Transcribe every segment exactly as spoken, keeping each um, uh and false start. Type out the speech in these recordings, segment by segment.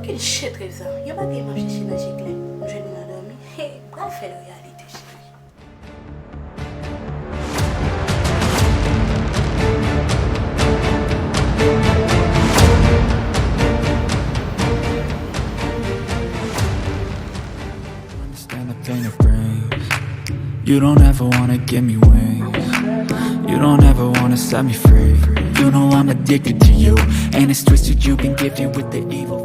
Vin chet rèv sa. Yon bagay m ap chèche nan je klè. M jwenn li nan dòmi. He, pral fè l reyalite, cheri. Understand the pain it brings. You don't ever wanna give me wings. You don't ever wanna set me free. You know I'm addicted to you, and it's twisted. You've been gifted with the evil.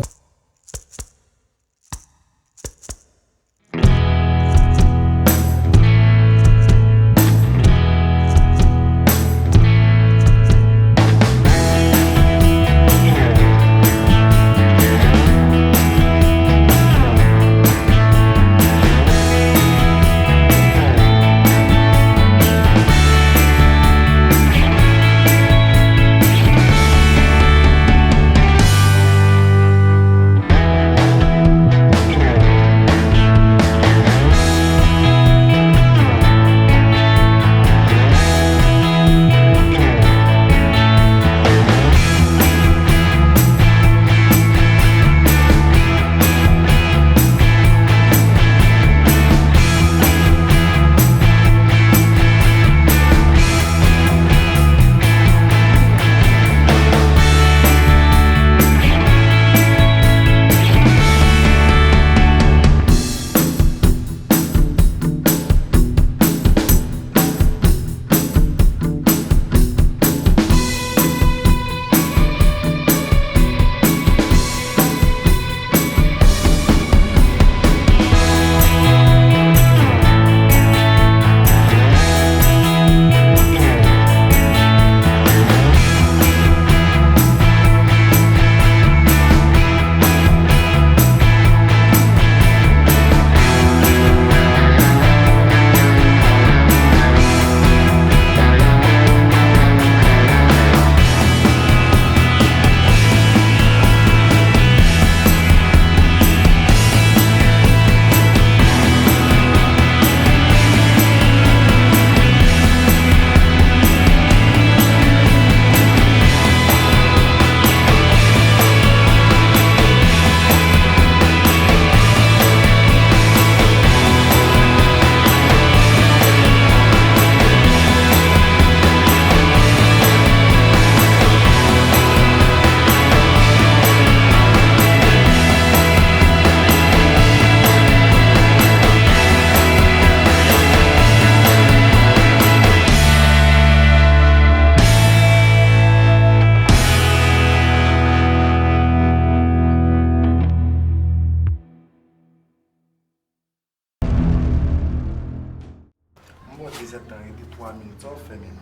M ba w de zèdtan rete twa minit, sa w fè menm?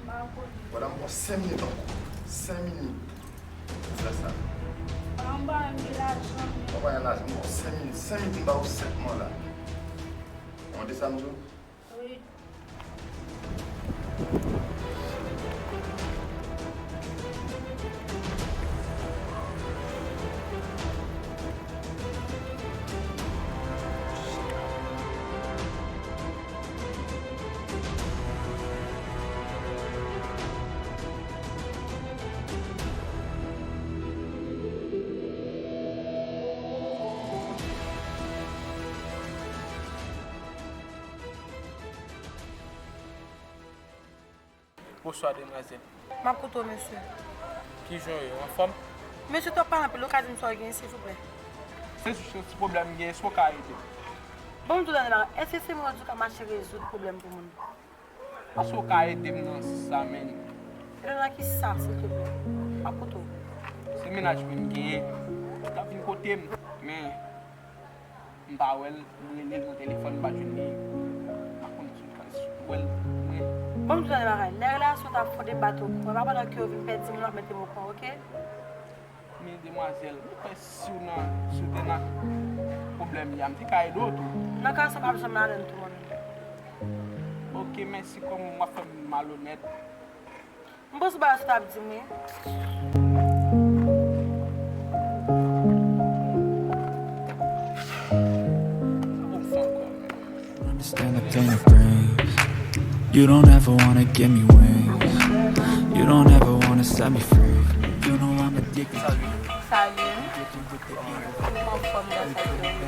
Pandan m ba w senk minit ankò. Senk minit. Pou fè sa. Anba m gen lajan. Anba yon lajan, m ba w senk minit. Senk minit, m ba w senk mwa la. Ou tande sa m di w? Wi. Bonswa, demwazèl. M ap koute w, mesye. Kijan w ye? Ou anfòm? Mesye, twòp pale anpil, ou ka di m sa w genyen, silvouplè? Se jis yon ti pwoblèm m genyen, èske w ka ede m? Bon, m di w dènye bagay, èske se mwen w di w ka mache rezoud pwoblèm pou moun? Èske w ka ede m nan sans sa, menn? Ede w nan kisa, silvouplè? M ap koute w. Se mennaj mwen m genyen. Li t ap vin kote m, men m pa wè l, m rele l nan telefòn, m pa jwenn li. M pa konn si w wè l, mwen. Bon, m di w yon bagay. Lè relasyon ta fò debat ou, mwen pa pandan ke w vin pèdi moun, w ap mete m okouran, oke? Men demwazèl, mwen kwè si w nan, si w te nan pwoblèm li a, m te ka ede w tou. Nan ka sa, m p ap janm ladann tou, mwen menm. Oke, mèsi, kòm w ap fè m malonèt. M panse w pa wè sa w t ap di m, wi. Understand the pain it brings. You don't ever wanna give me wings. You don't ever wanna set me free. You know I'm addicted. Salut. Ou anfòm, gras a Dye, wi.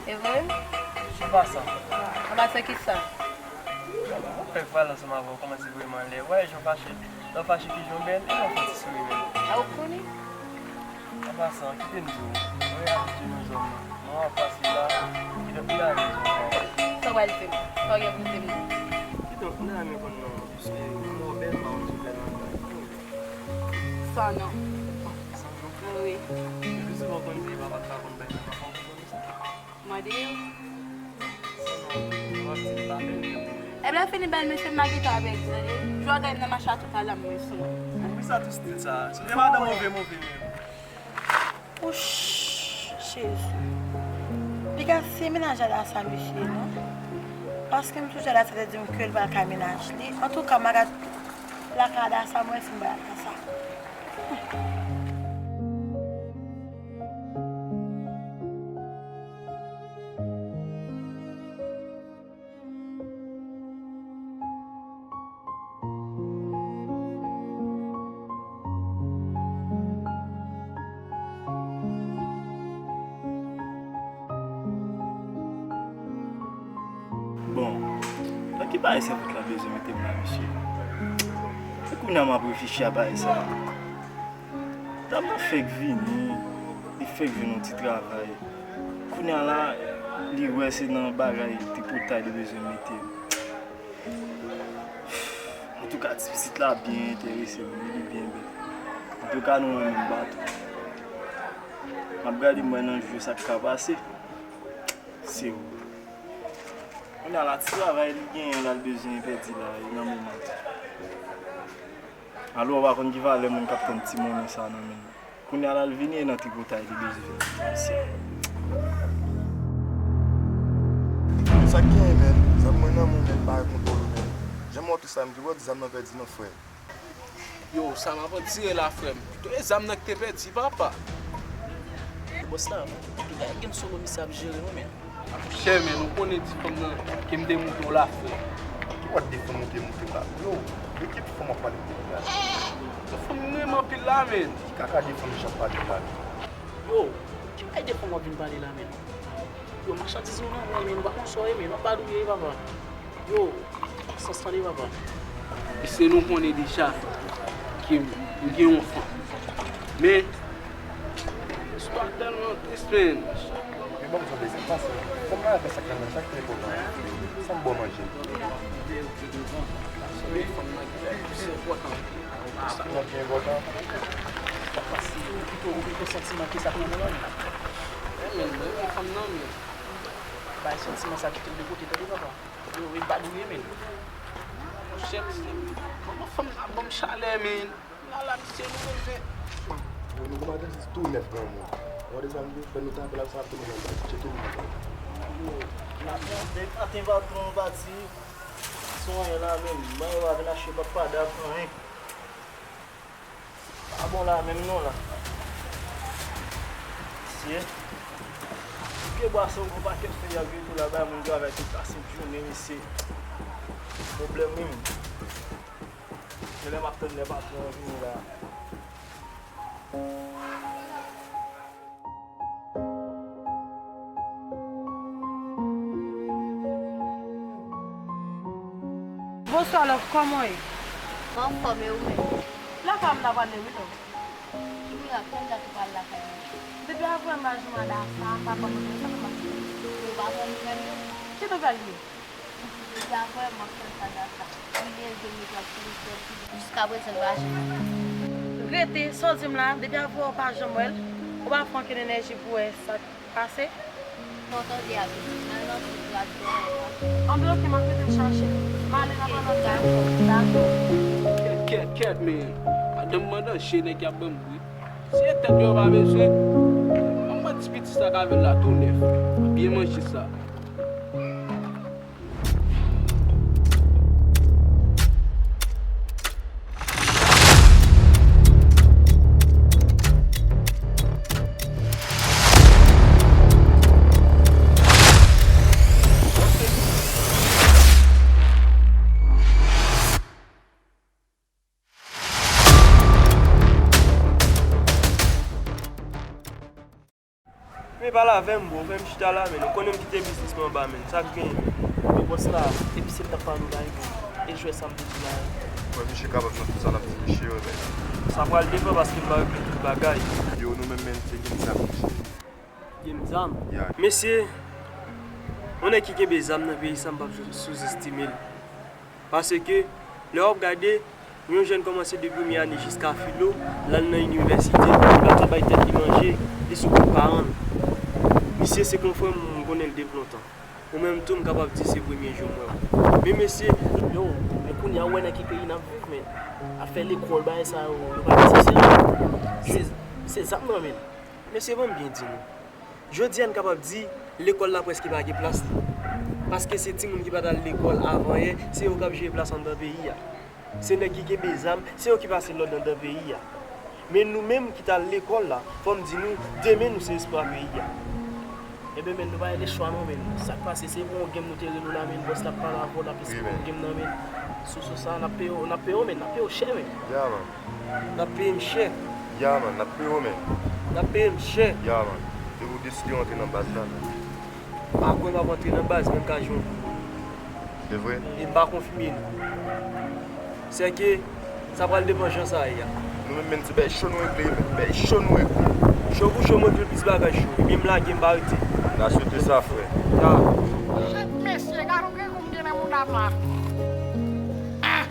E vre? An pasan. An pasan ki sa? Mwen fèk pale ansanm avè w, kòmanse vrèman lè. Wè, jan w fache. Lè w fache ki jan w bèl, e lè w fè ti souri menm. A, ou konnen? An pasan, kite m di w, mwen abitye nan zòn nan. Mwen ap pase la, kidonk m ta renmen konn non w. Sa w pral di m? Sa w gen pou di m? Kidonk m ta renmen konn non w, piske m wè w bèl, pa wè w sou bèl nan kay. San non. San non? Wi. Epi souvan w konn di papa t pa konn bay nan fanm pou konn sa. Mande yo. San non, w ap di m pa bèl, men pou mwen. Epi lè fini bèl, mesye, m a gentan avèk li, tande. Jwè gay m nan mache a tout a la, m wè sou mwen. Poukisa tou stil sa? Si w te madan move, move menm. Wouch, Jezi. Piga se mennaj Adasa misye ye non. Paske m toujou Adasa te di m ke l pral ka mennaj li. Antouka, m a gad lakay Adasa, m wè si m bay Adasa. Bon, nan ki bagay sèvant la bezwen mete m la, mesye? Se kounye a m ap reflechi a bagay sa. Dam nan fèk vini, li fèk jwenn yon ti travay. Kounye a la, li wè se nan bagay tripotay li bezwen mete m. Antouka, ti pitit la byen enterese m, wi, li byen bèl. Antouka, nou nan menm bato. M ap gade, m wè nan jou sa k ka pase. Se ou. Kounye a la, ti travay li genyen la, l bezwen pèdi la, e nan moman. Alò, w pa konn ki valè moun k ap tann ti monnen sa nan men l. Kounye a la, l vini e nan tripotay li bezwen vin. Sa k genyen, menn? Zam mwen nan men w, menn, pa gen kontwòl ou, menn. Jan m wè w tout sa, m di w, di zam nan pèdi non, frè. Yo, sa m ap tire la, frè m? Pito e zam nan ki te pèdi, papa. Bòs la, tout bagay gen solo misye ap jere, non, menn. Chè, men, ou konnen ti fanm nan ke m te moute w la, frè. Ki wòt de fanm ou te moute m la? Yo, de ki fanm w ap pale m la? Yon fanm m renmen anpil la, men. Ki kaka de fanm jan w pale m la, men? Yo, ki kaka de fanm w ap vin pale la, men? Yo, machandiz ou nan men, men, ou pa konn sa w ye, men, w ap badouye, papa. Yo, sans tande, papa. Mesye, nou konnen deja ke m gen yon fanm. Men, istwa tèlman tris, men. Men bon, m sanble se pase. Fanm nan avè sa k nan men, sa k pi enpòtan. Sa m ba w manje. Fanm nan ki plis enpòtan. Sa k nan pi enpòtan. Ou pito, ou pito santiman ke sa k nan men an. Men, men, men, fanm nan, men. Bay santiman sa kite l de kote, tande, papa. Yo, wi, badouye, men. Monchè, misye, manman fanm nan ap ban m chalè, men. La, la, misye, nou bezwen. Yo, nou kòmanse tou nèf, granmoun. Ou wè deja m te fè nou t apèl ap sa ap tounen nan baz. Tcheke nou nan baz. Yo, la, depi maten patwon pati, son anyen la, men. Mwen, yo, pa vin achte pa, pa dap, anyen. Pa bon la menm non la. Mesye. Pye bwa sa yo gon pakèt fèy ap jete la bay moun travay tout la sent jounen, mesye. Pwoblèm wi menm. Genlè m ap tann lè patwon an vini la. Bonswa, love, kòman w ye? Mwen anfòm, e ou menm? Lakay m la pral ye wi, love. Ki mirak, kòm dat ou pral lakay mwen? Depi avè m pa janm Adasa, m pa konn sa k ap pase. Ou pa konn nouvèl yo? Ki nouvèl yo? Depi avè m ap tann Adasa. Li leve, li pran ti listè, jiskaprezan l pa janm. Rete, sa w di m la, depi avè w pa janm wè l, ou pa fè ankenn enèji pou wè sa k pase? Non, tande a, pitit, m al nan tout rad yo anba. Anben, oke, m ap rete chache. M ale nan pandan tan. Dakò. Kèt, kèt, kèt, men madanm m an danje, nèg y ap ban m wi. Si e tèt yo pa bezwen, ban m pran ti pitit sa k avè l la tou nèf. Byen manje sa. Pale avè m, bro. Fè m chita la, men. Ou konnen m kite biznis mwen anba, men. Sa k genyen, men? Men bòs la, depi se l t ap pale w la, e jwè sa m te di la. Wè, misye kapab nan tout sa l ap di misye yo, men. Sa pral depann paske m pa regle tout bagay. Yo, nou menm, men, te gen zam, misye. Gen zam? Ya. Mesye, yon nèg ki kenbe zam nan peyi sa, m p ap sou-, souzestime l. Paske, lè w ap gade, yon jèn kòmanse de premye ane jiska filo, l al nan inivèsite, li pa ka bay tèt li manje, li sou kont paran l. Misye se konfrè m, m konnen l depi lontan. Ou menm tou, m kapab di se premye jou m wè w. Men mesye, yo, men kounye a, ou wè nan ki peyi n ap viv, men. Afè lekòl, bagay sa yo, yo pa nesesè. Se, se zam nan, men. Mesye, ban m byen di nou. Jodi a, n kapab di, lekòl la prèske pa gen plas li. Paske se timoun ki pa t al lekòl avan yè, se yo k ap jere plas anndan peyi a. Se nèg ki kenbe zam, se yo ki pase lòd anndan peyi a. Men nou menm ki t al lekòl la, fò m di nou, demen nou se espwa peyi a. Ebyen, men, nou pa gen lechwa non, men. Sa k pase, se pou yon game nou te rele w la, men. Bòs la ap pale avè w, l ap esplike yon game nan, men. Sou, sou sa, n ap peye w, n ap peye w, men. N ap peye w chè, men. Ya, man. N ap peye m chè. Ya, man, n ap peye w, men. N ap peye m chè. Ya, man. Depi w deside rantre nan baz la, men. M pa kwè m ap rantre nan baz, men m ka jwe yon kou. Se vre? E m pa konfime nou. Sèke, sa pral depann jan sa ye a. Nou menm, menm, se bèy cho nou regle, menm. Bèy cho nou regle. Cho pou cho, m regle plis bagay cho. Ebyen, m lage, m pa rete. N a swete sa, frè. Ya. Shit, mesye, gade yon grangou m gen nan mouda m la. Ah!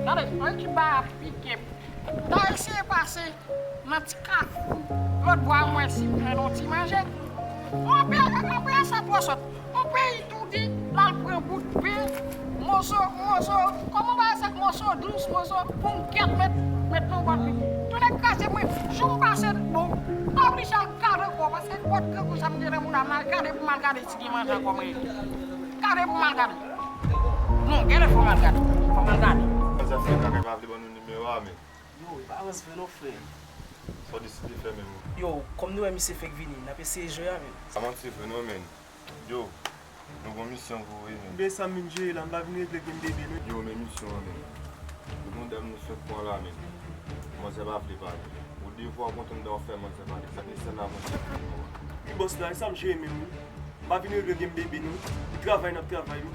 Tande, yon ekip bagay ap pike m. M ta eseye pase nan ti kafou lòt bò a, m wè si m jwenn yon ti manje. Yon peyi, yon peyi sa twò sòt. Yon peyi toudi, l al pran bout pen, moso, moso, kòman w pa wè sa, moso dous, moso pou m kèt met, met nan bòt li. Tounen kraze mwen, jou m pase, bon, m pa oblije al gade ankò, paske lòt grangou sa m gen nan mouda m, m al gade pou m al gade si gen manje ankò mwen. Gade pou m al gade. Non, genlè fò m al gade. Fò m al gade. Zafè kaka pa vle ban nou nimewo a, men. Yo, e pa rans vre non, frè. Sa w deside fè menm? Yo, kòm nou wè misye fèk vini, n ap eseye jwe a, men. Pa manti vre non, men. Yo, nou gon misyon pou ou, wi, men. Be sa m vin jere la, m pa vin regle game bebe, non. Yo, men misyon an, men. Nou gon dam nou fèk pran la, men. Manzè pa vle pale. Ou devwa kontan dan w fè manzè pale. Sa ki sèl avantaj pou nou an. Wi, bòs la, e sa m jere menm, wi. M pa vin regle game bebe, non. Li travay, n ap travay, wi.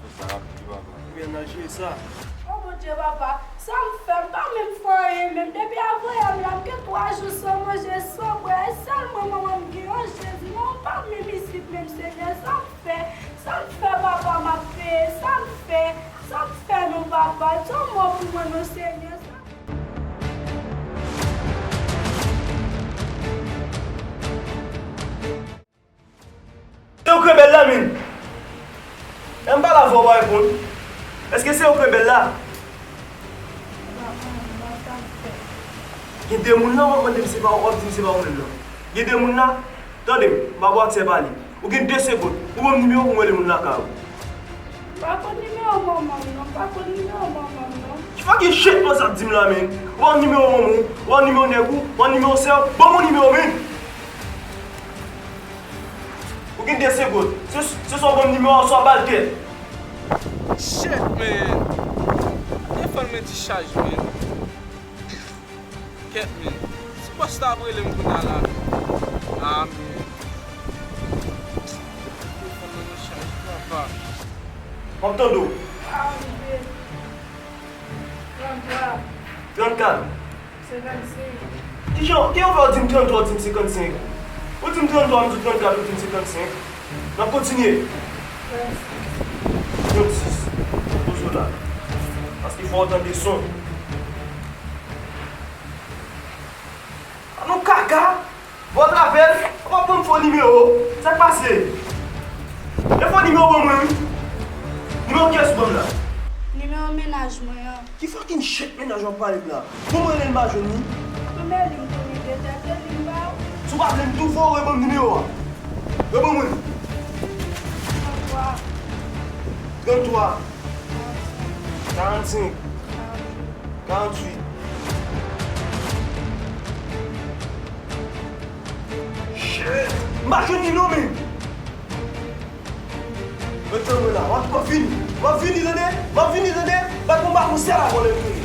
Fè sa rapid wi papa. Ebyen n al jere sa. O Bondye papa, sa m fè, m pa menm fè anyen menm. Depi avanyè m la, m gen twa jou san manje, san bwè. E sèl mwen manman m gen, o Jezi, non, m pa menm isit menm, Senyè. Sa m fè, sa m fè papa, m ap peye, sa m fè, sa m fè non papa, jan mò pou mwen non Senyè. Se ou k rebèl la, men? Lè m pale avè w, ou pa reponn. Èske se ou k rebèl la? Gen de moun la, w ap mande m se pa ou, w ap di m se pa ou menm nan. Gen de moun la, tande m, m pa ba w aksè pale. Ou gen de segonn, ou ban m nimewo w pou m rele moun lakay ou. M pa konn nimewo manman m non, m pa konn nimewo manman m non. Ki fucking shit mwen sa ap di m la, men? Ou pa konn nimewo manman w, ou pa konn nimewo nèg ou, ou pa konn nimewo sè w, ban m yon nimewo, men! Ou gen de segonn. Se, se swa w ban m nimewo a, swa w ba l tèt. Shit, man. Telefòn mwen dichaj, man. Kèt, man. Si bòs la ap rele m kounye a la. Ah, man. Telefòn nan nan chaj, papa. M ap tande w. Trannde. Trannkat. Trannkat. Senkannsenk. Kijan, kijan w fè w di m tranntwa, w di m senkannsenk? Ou di m tranntwa, m di w trannkat, ou di m senkannsenk. N ap kontinye. Trannsis. Trannsis. Poze w la. Paske fò w tande son. A non kaka! Bon travay, w ap ban m fo nimewo. Sa k pase? E fo nimewo ban mwen, wi. Nimewo kiyès ou ban m la? Nimewo mennaj mwen an. Ki fucking shit mennaj w ap pale m la? Bon, mwen rele l m pa jwenn li. Mwen rele m konnen de tèt, rele m ba ou. Si w pa vle m tou fò, reban m nimewo a. Reban mwen li. Tranntwa. Tranntwa. Karannsenk. Karannwit. Shit! M pa jwenn li non, men! Ret tann mwen la. M ap, m ap vini. M ap vini, tande? M ap vini, tande? Bat konba pou sèl a vòlè yo tounen.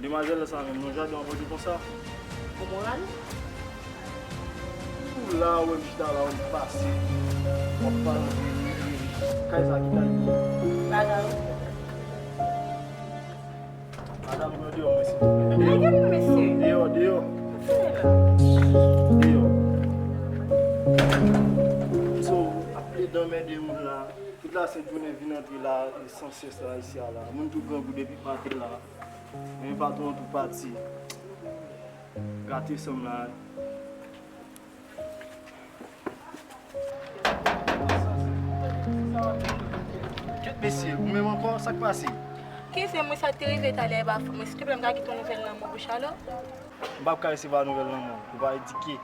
Demwazèl sa menm, nan jaden w ap rete konsa? Ou moral? Ou la, ou wè m chita la, ou pase. W ap pale anpil, kay sa ki kay pou ou. Bagay. Madanm, mwen deyò, mesye. Lage m, mesye. Deyò, deyò. Deyò. So, ap plede anmède moun la. Tout la sent jounen vin antre la, e san syès la, isi a la. Moun tou grangou depi maten la. Men patwon an tou pati. Gate san m la. Kèt mesye, ou menm ankò, sa k pase? Ki se mwen sa te rive talè ba fanm mwen, silteplè m ka kite yon nouvèl lanmou pou Chalo? M p ap ka resevwa nouvèl lanmou, ou pa edike.